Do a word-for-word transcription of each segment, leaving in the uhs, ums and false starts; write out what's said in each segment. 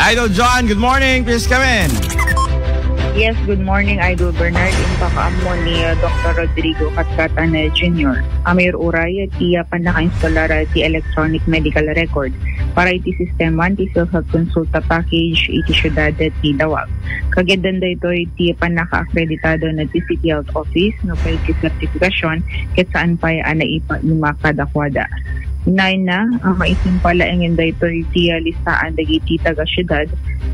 Idol John, good morning. Please come in. Yes, good morning, Idol Bernard. Impakaammo ni uh, Doctor Rodrigo Katcatan uh, Junior. A mayor uray ti uh, pannaka-installar uh, ti electronic medical record para iti sistema ti PhilHealth Consulta Package iti siudad ti Dawag. Kagiddan daytoy ti pannaka-akreditado na ti City Health Office no pay ti sertifikasyon ket saan pay a naipaima kadakuada. Inayna, a maisimpa laengen daytoy ti listaan dagiti taga-siudad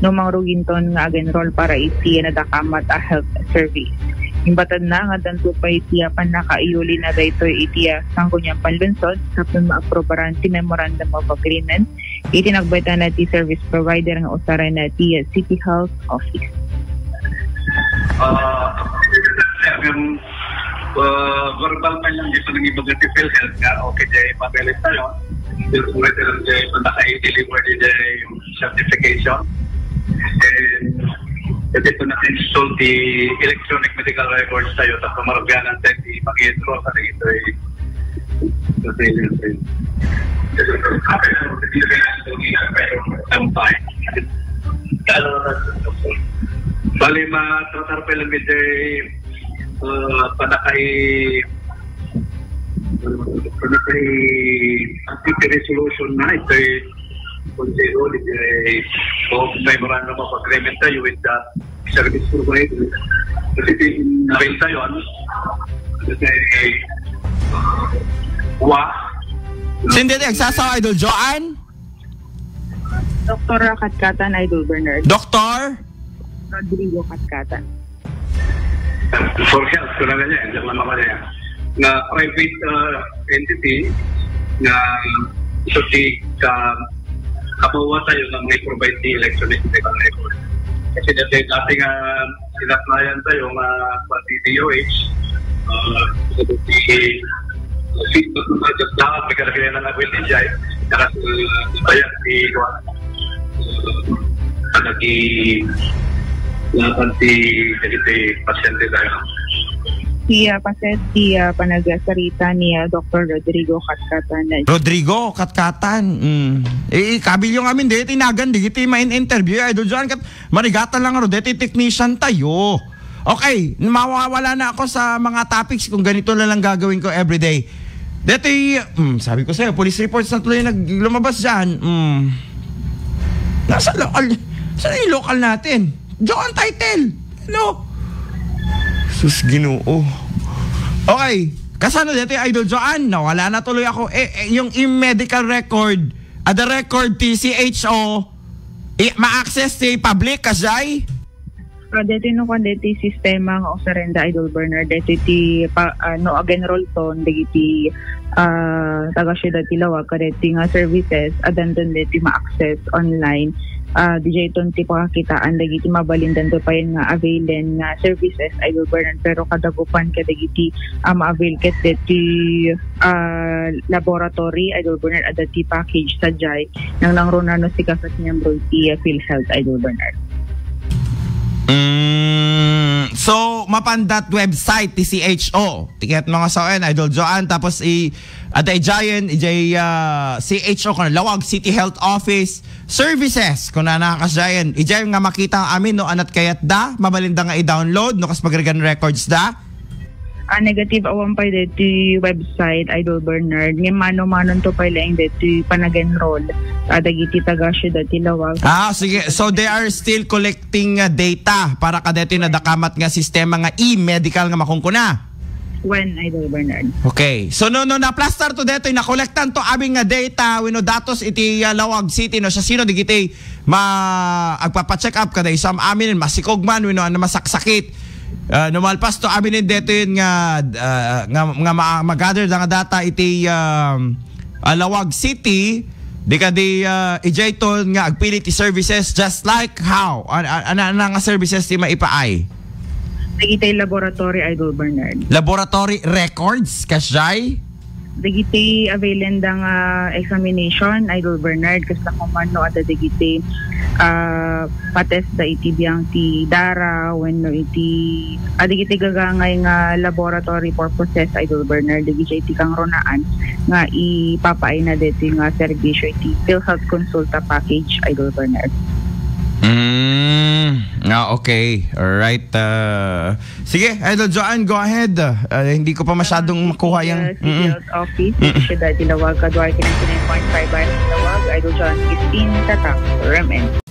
no mangruginton nga ag-enroll para iti nadakamat a health service. Imbatadna nga addanto pay ti pannakaiyulina daytoy iti Sangguniang Panlungsod tapno maaprobaran ti Memorandum of Agreement iti nagbaytana ti service provider nga usaren ti City Health Office. Ah, um, uh, verbal pa lang di pa nang ibaga ti PhilHealth nga, okay, di papeles tayo. Pero kung ito lang di pa naka-deliver di certification. And ito na-install di electronic medical records tayo, tapos maruganan tayo di mag-enroll sa ito. Bali, matratar pa lang iti uh, panakai panakai activity resolution na ito, Consejo, iti o memorandum of agreement tayo with the service provider. Kasi iti narin tayo, ano? Kasi wa. Sindi ti agsasaw, Idol Joan? Doktor Katcatan, Idol Bernard. Doktor? Rodrigo Katcatan. For health, kuna kaniak, diak lang makaniak. Nga private uh, entity nga isu ti ka kabawa tayo nga may provide ti electronic medical record. Kasi dati, dati nga sinaklayan tayo nga pati D O H, uh, so, di, feedback ng budget na, may karagyan ng ability siya, eh. Nakas-, uh, bayad di, uh, nagi-, laban ti, dagiti pasyente tayo. Ti, ah, paset, ti, ah, panagsarita ni, ah, Doktor Rodrigo Katcatan. Rodrigo Katcatan. Mm. Eh, eh, kabilyo ngamin, di, tinagan, di, iti main interview, Idol Joan, kat marigatan lang, ro, deti technician tayo. Okay, mawawala na ako sa mga topics kung ganito na lang gagawin ko everyday. Deti, mm, sabi ko sa'yo, police reports na tuloy nag-, lumabas dyan. Mm. Nasa local, saan yung local natin? Joan title. No? Sus, Ginoo. Okay. Kasano dito yung Idol Joan? Nawala na tuloy ako. Eh, eh, yung in medical record, ada record, T C H O, i-, ma-access ti public, kasjay? Ah, dito no kung dito sistema nga offerenda, Idol Bernard, dito ti pa, ah, no, again, roll ton, dagiti ah, taga-siyudad ti Laoag, kadagiti nga services, addanton dagiti ma-access online. Ah, diay ton ti pakakitaan dagiti mabalindan to payen nga availen nga services, Idol Bernard, pero kadagupan kadagiti, ah, ma-avail ket dagiti, ah, laboratory, Idol Bernard, adda ti package sadiay, nangruna no sika ket miyembro ti, ah, PhilHealth, Idol Bernard. Mm, so, mapan that website ti C H O. Tiket mga sawen, Idol Joan, tapos i-, adda idiayen, idiay, ah, C H O, kuna Laoag City Health Office Services, kuna na kas idiayen. Idiay nga makita amin, no, anat kayat da, mabalinda nga i-download, no, kas magregan records da. Ah, negative awan pay deti website, Idol Bernard. Ngem mano-manon to pay laeng deti panag-enroll. Ah, dagiti taga-siyudad ti Laoag. Ah, sige. So, they are still collecting, uh, data para kadeti nadakamat nga sistema nga e-medical nga makunkuna. When, Idol Bernard? Okay. So, no, no, naplastar to detoy, nakolektan to amin nga data, wenno datos iti, uh, Laoag City, no, sa sino digiti ma-, agpapa-check up kada isam amin, masikog man, wenno ano masaksakit. Uh, no malpas to amin detoy nga, uh, nga, nga ma-, ma-gather da nga data iti, um, uh, Laoag City, di kadi, uh, idiay ton nga agpili ti services just like how? An-, an-, an-, ano nga services ti maipaay? Dagiti laboratory, Idol Bernard. Laboratory records, kasjay? Dagiti availen da nga examination, Idol Bernard, kasla ko man no adda dagiti, ah, patesta iti biang ti dara wenno iti, ah, dagiti gagangay nga laboratory purposes, Idol Bernard, dagiti iti kangrunaan nga ipapaayna deti nga serbisyo iti PhilHealth Consulta Package, Idol Bernard. Mm, ah, okay. Alright. Ah, sige, Idol Joanne, go ahead. Ah, hindi ko pa masyadong makuha yung... City Health Office, iti Siyudad ti Laoag, kaduay ti ninety-nine point five Bayan ti Laoag, Idol Joanne fifteen, Tatak, R M N.